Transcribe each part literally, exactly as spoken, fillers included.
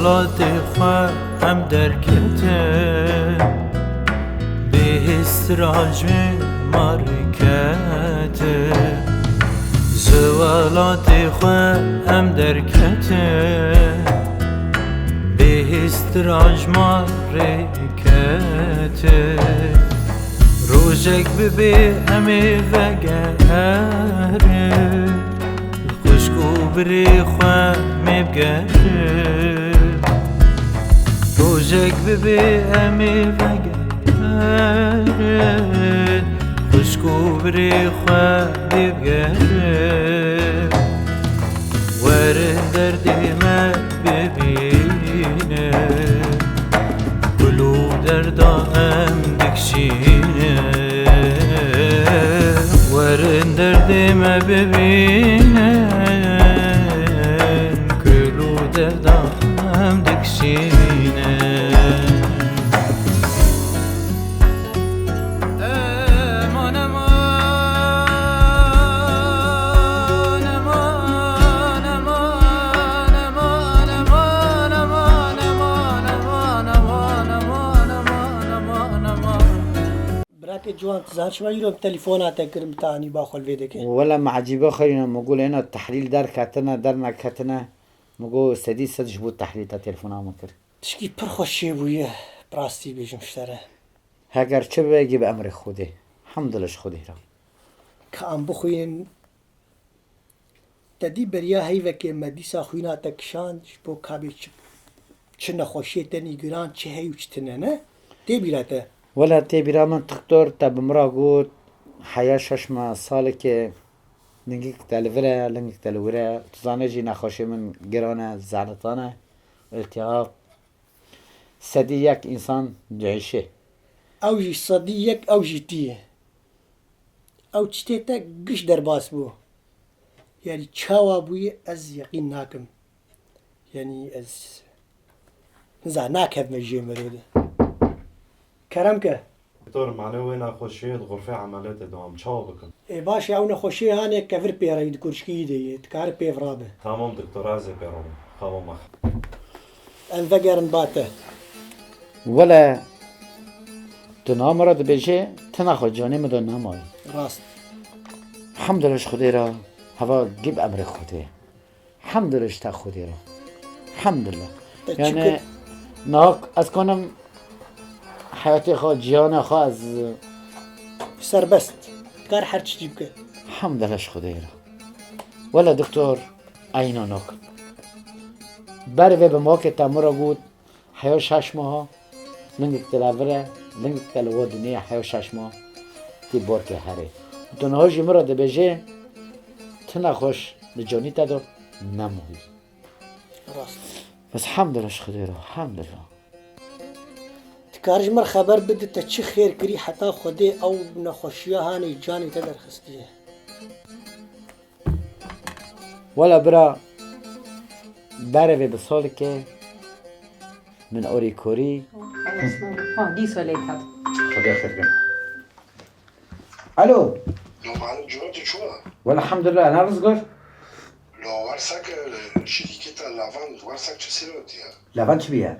Welatê xwe em derketin, bêhîstra ji ma rêketin. Ji welatê xwe em derketin, bêhîstra ji ma rêketin. Rojek bibê em ê vegerin, xwişk û birê xwe mê bigerin. Rojek bibê em ê vegerin, xwişk û birê xwe mê bigerin. Werin derdê me bibînin, gul û derda em dikişînin. Werin derdê me bibînin, gul û derda em dikişînin. Birakê Ciwan, tu zanî çima îro telefona te kirin, bi te anî ba xwe li vê dekê? Wele me ecîbe xwe îna, min got lê hêna tehlîl derketine, derneketine. Min got sedî sed ji bo tehlîl te telefona min kir. Tişkî pir xweş çêbûye, bi rastî bêjim ji te re. Heger çi bibe, gî bi emrê Xwedê. Hemdulillah ji Xwedê re. Ka em bixwînin, te dî beriya heyvekê me dîsa xwîna te kişand, ji bo ka bê çi, çi nexweşiyê te nîgiran, çi heye û çi tune, ne? Tê bîra te? Wele tê bîra min, doktor, te bi min re got, heya şeş meh salekê lingik te li vir e, lingik te li wir e. Tu zanî jî nexweşiyê min giran e, zehnetan e, îltihab. Sedî yek însan diêşe. Ew jî sedî yek, ew jî tî ye. Ew çitê te giş derbas bû. Yanî çawa bûye, ez yeqîn nakim. Yanî ez niza nakevme jê mirov de. Kerem ke. Doktor, mane wê nexweşiyê di xurfê emeliyatê de em çawa bikin? Ê, baş e, ew nexweşiyê hanê kevir pê re yî, di kurşkî yî de yê, dikare pê virabe. Tamam doktor, ez ê pê rabim. Xaba me xêr. Em vegerin ba te. Wele, tu niha min re dibêjê, tu nexwe canê min de nemayî. Rast. Hemdulillah ji Xwedê re, heva gî bi emrê Xwedê. Hemdulillah ji te Xwedê re. Hemdulillah. Te çi Yani, kir? Niha ez kanim heyatê xwe, cîhanê xwe ez Serbest. Kar her çi bike. Hemdulillah ji Xwedê re. Wele doktor, eyna nakim. Berê vê bi makê te min re got, heya şeş meha, lingik te li vir e, lingik te li we dinê, heya şeş meha tê borkê herê. Tu niha jî min re dibêjê, tu nexweş li canî te de nemayî. Rast. Bes hemdulillah ji Xwedê re, hemdulillah. Dikarî ji min re xeber bidî, te çi xêr kirî heta Xwedê ew nexweşiya hanê canê te derxistiye? Wela bira, berê vê bi salekê min orî korî. Ha, dîsa lê hat. Xwedê xêr ke. Alo. Lo, malim, cuma tu çû? Wela elhamdulillah, ana rizgar. Lo, wersak, e, şirîketa Lavand, wersak çi sîrot ya? Lavand çi biye?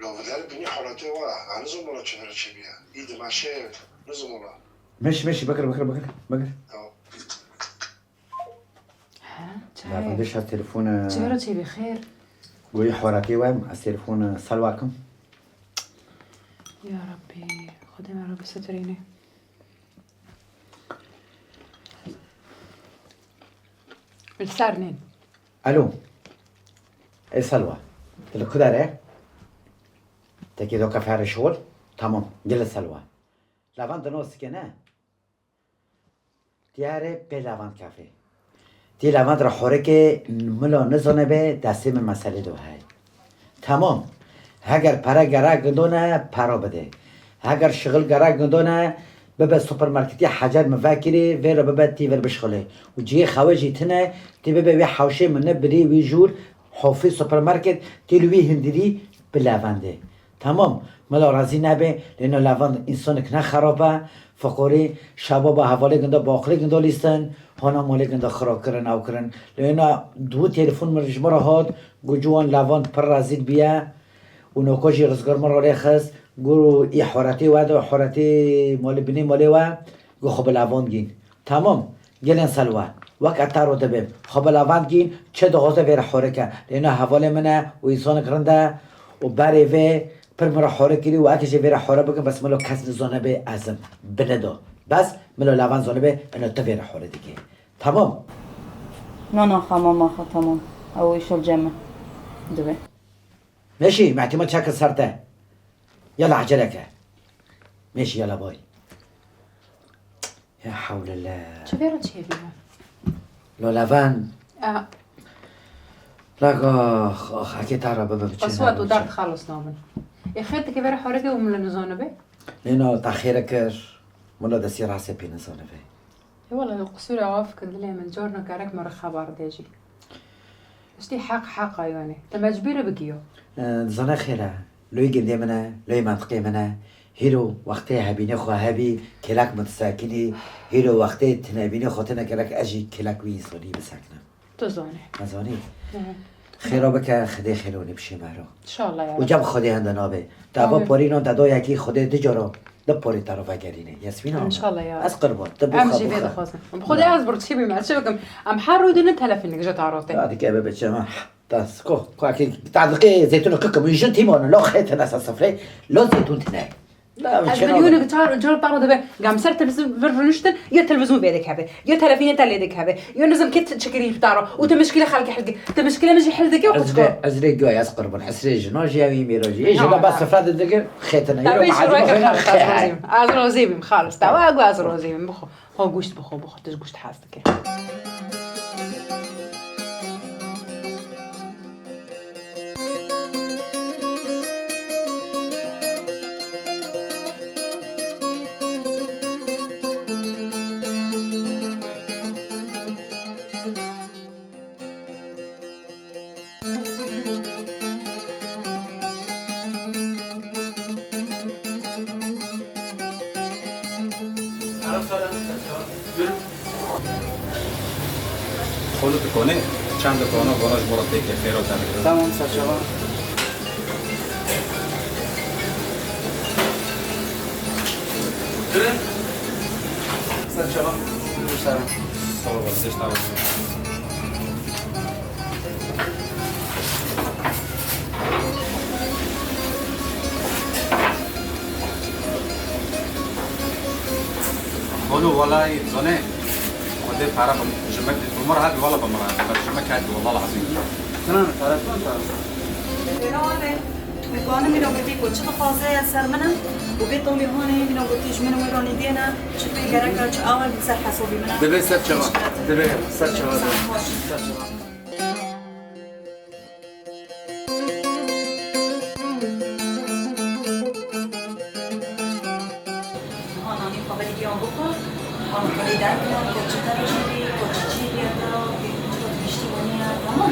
Lo, vidar binî halatê wa, anizom wala çi vere çi biye. Î dimaşe, nizom wala. Meşî, meşî, bikir, bikir, bikir, bikir. Tamam. Ha, çayê. Lavandê şa telefon, e, Çi vere çi bi xêr? Goyî halatê we, ez telefon, e, Salwa kim. Ya Rabbî, Xwedê me re bisitirîne. Li ser nîn. Alo. Ê Selwa. Tu li ku derê? Tekî do keferê şol? Tamam. Gel Selwa. Levent di no sikê ne? Diyarê pê Levent kefê. Tî Levent re xorikê milo nizane be destê min meselê do heye. Tamam. Heger pere gerek gindone, pere bide. Heger şixil gerek gindone, bibe supermarketî hecer min vekirî, vê re bibe tî vir bişxilê. Û cihê xewe jî tine, tî bibe wî hewşê min ne birî wî jûr, hofî supermarket, tî li wî hindirî bi Levendê. Tamam, mila razî nebe, lê no levand însanek ne xerab e, feqorî şebaba hevalê ginda baqilê ginda lîstin, hona malê ginda xira kirin, ew kirin. Lê na dû telefon min ji min re hat, got ciwan levand pir rezîl biye û noka jî rizgar min re lê xist, got î horetê we de, horetê malê binê malê we, got xwe bi levand gîn. Tamam, gelên selwe. Wek ez te re dibêm. Xwe bi levand gîn, çi dixwaze vêre hore ke. Lê na hevalê min e û însanek rind e û berê vê pir min re hore kirî û eke jê vêre hore bikim, bes milo kes nizanibe ez im. Bine do. Bes milo levand zanibe, ino tu vêre hore dikî. Tamam. Na, na, xemam axa, tamam. Ew îşal cem e. Dibe. Meşî, mehtima çeke ser te. Yala, ecele ke. Meşî, yala, bay. Ya hewlele. Çi vê re çêbî? Lo leven. A. Lak, ax, ax, hekê te re bibim, çi Aswad û derd xelos nabin. Ê xêr dike vere hareke û min li nizanibe? Lê na, te xêre kir. Min li destî rastê pê nizanibe. Ê wele, qisûra waf ke dilê min, carna gerek min re xebar de jî. Tiştî heq heq a, yanî. Te mecbûr e bigiyo. E, dizane xêr e. Loyê gindê min e, loyê mentiqê min e. Hîro wextê hebînê xwe hebî, kêlek min disekinî. Hîro wextê tinebînê xwe tine kêlek, ez jî kêlek wî însanî bisekinim. Tu zanî. Ez zanî. Hı hı. Xêra bike, Xwedê xêr û nîpşê me ro. Înşallah ya Û Reb. Cem Xwedê hende nabe. Te va Amîn. Porî nan te da yekî Xwedê du cara. Di porê te re vegerîne, Yasmîna. Înşallah ya. Ez qirban, tu Em bixwe, jî vê bixwe. Dixwazin. Bi Xwedê ez bir çi bîm, ez çi bikim? Em her rû dinin telefîn dik ji tarotê. Ya dike be, be çema. Tas, ko, ko ki, ta dike zeytûn kikim, jin tîmon, lo xêtin esa sifrê, lo zeytûn tine. La, Ez çena milyonek çar, car tara dibe. Gam ser televîzyon vir rûniştin, ya televîzyon vê dikeve, ya telefînê te lê dikeve, ya nizam kê çikirî bi tara. Û te mişkîle xelkê hildike, te mişkîle min jî hildike, Ez kuçko. Rê, ez rê goy, ez qirban, hesrê jina jî ew î mêro jî. Ê jina Tamam. Bas sifra de dike. Xêtine, Te îro bê me'acî şurayê bixwîne, xelas, xêr. Razî bim. Az razî bim, xalis. Te wa gu az razî bim. Bixwe. Xwe guşt bixwe, bixwe. Tu ji guşt hez dike. Xolo tu konê, çend kona bona ji bo re têke xêra te dike. Tamam, serçava. Serçava. Sağ ol, sağ ol. Bolo, wala, zone, xwedê para bim, ji me, bi mir hat, wala bi mir hat, ji me ket, wala lazim. Tamam, para, tamam, para. Dikanim îro gotî ku çi dixwaze ser min e û vê tolî hanê îro gotî ji min wê ronî dêne, çi pê gerek e, çi awe li ser hesabî min e. Divê ser çava, divê ser çava, ser çava. Niha nanî xwe belê giyan bixwe, an xwe lê derkeve, ku çi te re jî bî, ku çi çî bîye te, ku çi te giştî weniye, tamam?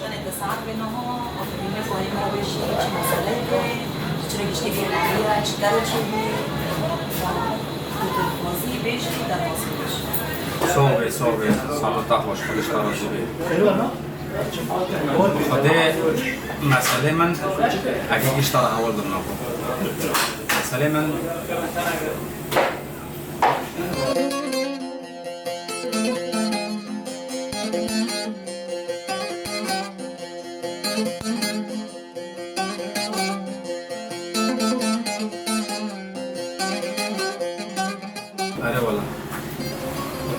Canê te saet bê niha, afirîne ku hema wê jî çi meseleyek e, çi re giştî vê haliye, çi te re çêbû, ya tu dixwazî bêjî, derbasî bêjî. Soh bê, soh bê, saeta te xweş, Xwedê ji te razî bê. Xwedê meselê min, eke gişta re heval dimnaxwe. Meselê min, Erê wela.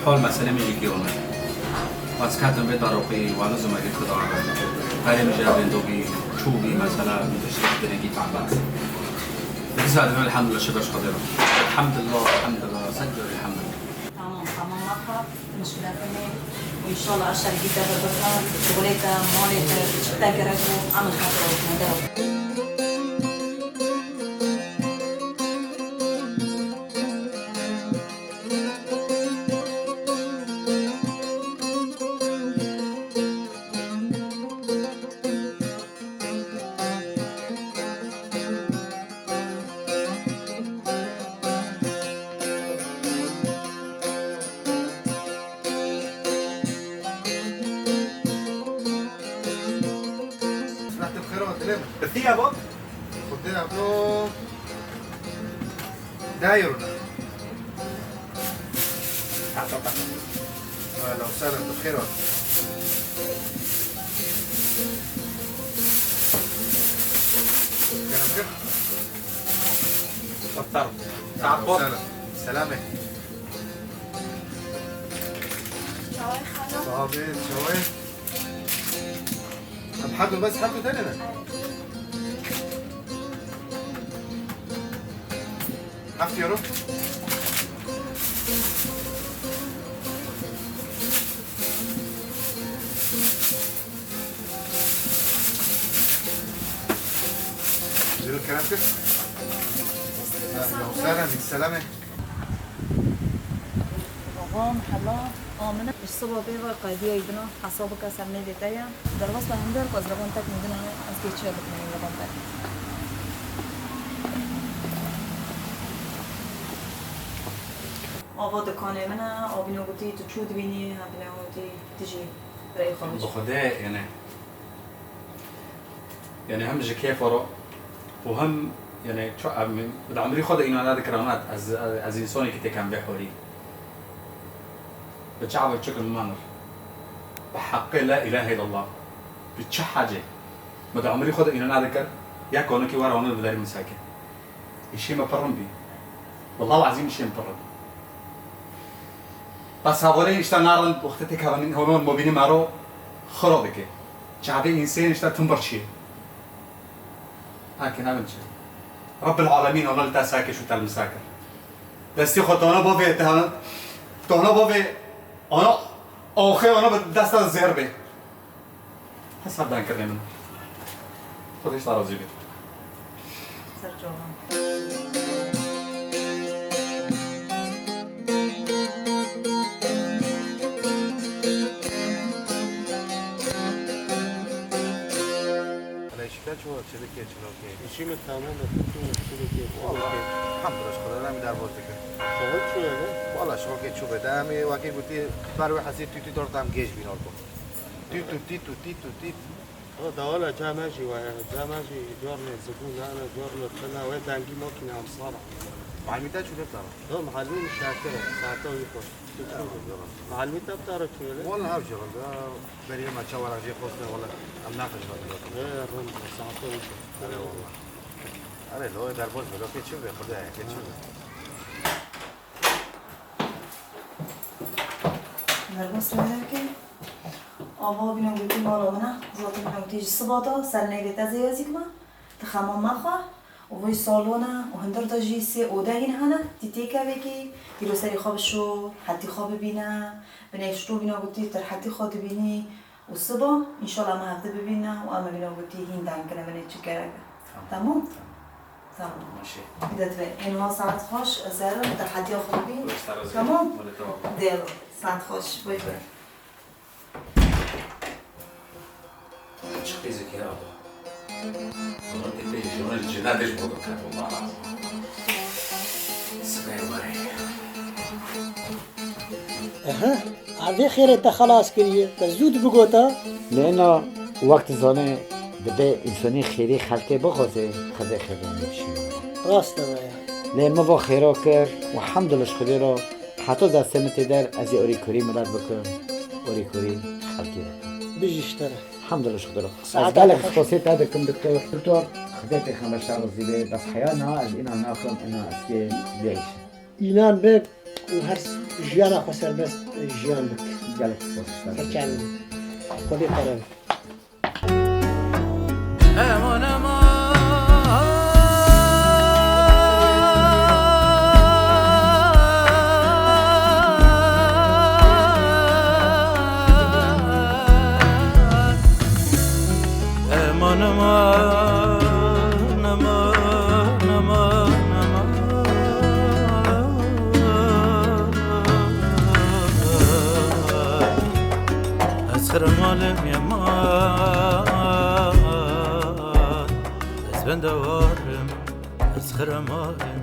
Hol meselê min jî kêwin e. Ez ketim vê daroqî, wano zimegî xida. Perê min jî evên dobî, çûbî mesela, min tiştek dirêkî tabat. Dîsa dibê elhamdulillah, şikir ji Xwedê re. Elhamdulillah, elhamdulillah, sed carî elhamdulillah. Tamam, tamam, ma Mişkila xwe ne. Û înşallah eşer gî te bikin, şixulê te, malê te, çi te gerek bû, em li xatir we bûne, derew. Selahattin bi xêr ve dilê min. Bi xêr ve. Xwedê evro deh euro ne. Ehla û sehlen, bi xêr ve. Kerem kir. Saet xweş. Selamê. Çawê xalo. Çawê, çawê. Em hevdu bes hevdu tenê ne? Heft euro. Zero kerem kir. Selam, selam, selamê. Babam, hela, amine. Ji siba pê ve qediya îdina, hesab bike ser nêvê te ye. Derbas be hinder ku ez li van tek nîdin hene, ez kê çi bikim li van tek. Ava dikanê min e, abîna gotî tu çû dibînî, abîna gotî tu jî birayê xwe bijî. Bi Xwedê, yani. Yani hem ji kêfa re û hem yani ço-, em, bi emrî xwe de îna nedikir, ana ez, ez însanekî têkem vê holî. Bi çavek çikim manir. Bi heqê la ilahe illallah. Bi çi hacê? Min di emrî xwe de îna nedikir. Ya konekî were wana li derî min seke. Îşê me pirin bî. Wallah ezîm îşê me pirin bî. Bes hevalê îşte narin wextê têkevin hona mobînê me ro xiro dike. Çavê însên îşte tim birçî. Heke nabin çi. Rabbil alemîn ona li te sake şû te li min sake. Destê xwe dana bavê te hana. Dana bavê ana axê ana bi desta zêr bê. Hesab dankirinê min. Xwedê ji te razî be. Ser çavan. Hele şikayet çi var, çi dike, çi nake? İşi mi tamam da tutun, çi dike, çi Valla, dike? Elhamdülillah, şükür, Elhamdülillah, derbaz dike. Şoğul çi öyle? Valla, şoğul çi be, demê, vakit bu ti, bar ve hasip tütü dört tam geç bin orada. Tütü, tütü, tütü, tütü. O da wala ca me jî waya, ca me jî carne zibûn nane, carne tine, wê dengî makîne em sara. Malmî te çû de tara? Do, malmî min şakir e, saeta wî xweş. Eyvallah, eyvallah. Malmî te bi tara çû wele? Wala hev jî wele, berî me çawa re jê xwestine, wala em naqij re. Ê, rind e, saeta wî xweş. Erê wala. Erê, lo, derbaz be, lo, kê çi be, Xwedayê, kê çi be. Derbas be, kê? Ava bîna gotî mala min e, zaten bîna gotî ji siba de ser neyvê te zêya zî kima, tu xema mexwe û vê salon e û hundir de jî sê ode hîn hene, tî têkevekî, îro serê xwe bişo, hetî xwe bibîne, bi neyşto bîna gotî tu rehetî xwe dibînî û siba, înşallah em hevdi bibîne û em ê bîna gotî hîn dengkine binê çi gerek e. Tamam. Tamam? Tamam. Tamam. Maşê. Bidet ve, ênha saet xweş, ez herim, tu rehetiya xwe bibî. Xweş, te razî. Tamam? Wele tamam. Dêro, saet xweş, bay bay. Çi qîzek e aba? Ama tê pê jona cina dej bodo kat, wallah. Sibê were. Aha, a vê xêrê te xelas kiriye, te zû dibigota. Lê ina wek dizane, dibe însanî xêrê xelkê bixwaze, Xwedê xêrê nêdişîne. Rast e ya. Lê min va xêra kir û hemdulillah ji Xwedê re. Heta destê min tê der, ez ê orîkorî milet bikim, orîkorî xelkê bikim. Bijî ji te re. Hemdulillah ji Xwedê re. Ez gelek spasê te dikim, doktor. Doktor, Xwedê pêxember ji te razî be, bes heya niha ez înan nakim, înan ez kê bêj. Înan be û her jiyana xwe serbest jiyan bik. Gelek spas ji te re. Xwedê te re be. Eman, eman. Alem yaman, ez bendewar im, ez xiremar im.